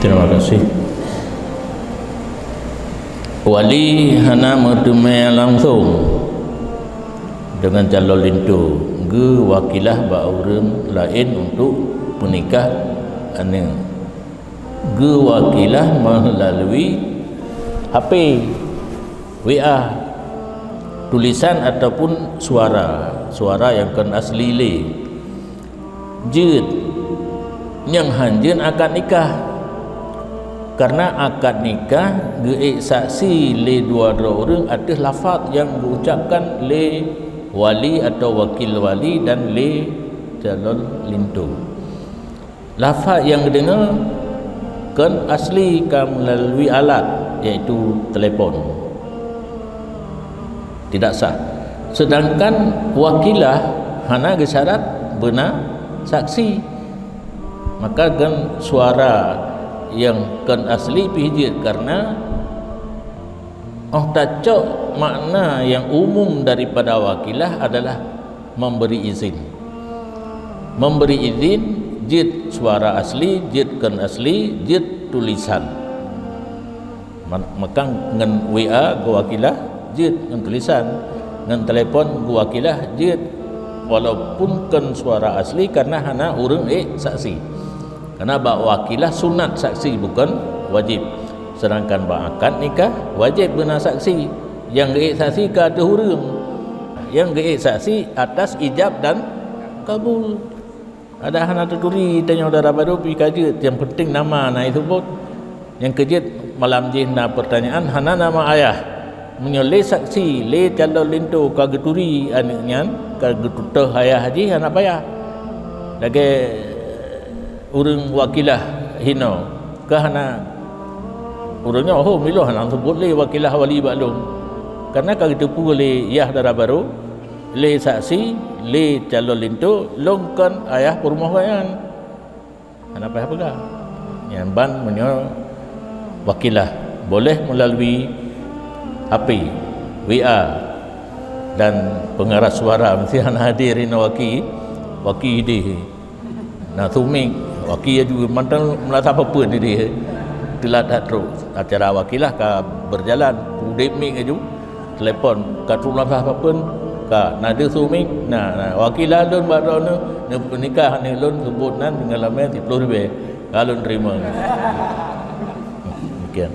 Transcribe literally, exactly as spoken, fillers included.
Terima kasih. Wali hana meuteumé langsong deungon calon linto, geuwakilah bak ureuëng laén untuk peunikah aneuk. Geuwakilah meulalu H P, W A, tulisan ataupun suara, suara nyang kon asli lé. Jeuet, nyang han jeuet akad nikah. Karena akad nikah geuék saksi lé dua droe ureuëng ateueh lafaz nyang geuucapkan lé wali atau wakil wali dan lé calon linto. Lafaz nyang geudeungoe kon asli ka meulalu alat, yaitu telepon. Tidak sah. Sedangkan wakilah hana geusyarat beuna saksi. Maka kon suara nyang kon asli pih jeuet, karena óh tacok makna nyang umum daripada wakilah adalah memberi izin. Memberi izin jeuet suara asli, jeuet kon asli, jeuet tulisan. Ma-, maka ngon W A geuwakilah jeuet ngon tulisan, ngon telepon geuwakilah jeuet, walaupun kon suara asli, karena hana ureuëng ék saksi. Karena bak wakilah sunat saksi, bukan wajib. Sedangkan bak akad nikah wajib beuna saksi. Nyang geuék saksi ka ateueh ureuëng. Nyang geuék saksi atas ijab dan kabul. Ada hana teuturi tanyoe dara barô pih ka jeuet, nyang penting nama na iseubut. Nyang keujeuet malam jih na pertanyaan hana nama ayah. Meunyoe lé saksi, lé calon linto ka geuturi aneuk nyan, ka geututoh ayah jih, hana payah. Lagée ureuëng wakilah hinoe, ka hana ureuëng nyoe, ho, miloh hana seubut lé wakilah wali bak lôn. Karena ka geuteupeue lé yah dara barô, lé saksi, lé calon linto, lôn kon ayah peurumoh gobnyan. Hana payah peugah. Nyan ban meunyoe wakilah boleh melalui H P, W A, dan pengeras suara mesti hana hadir inoe waki, waki idéh. Na sumik, waki aju mantong meulasa papeuen idéh. Teulat that trok. Acara wakilah ka berjalan, udeb mik aju. Telepon, ka trok lam sah papeuen, ka na deuh sumik, na, na, wakilah lôn bak droeneuh, neupeunikah aneuk lôn, seubot nan deungon lamé siploh ribée, ka lôn teurimong. Demikian.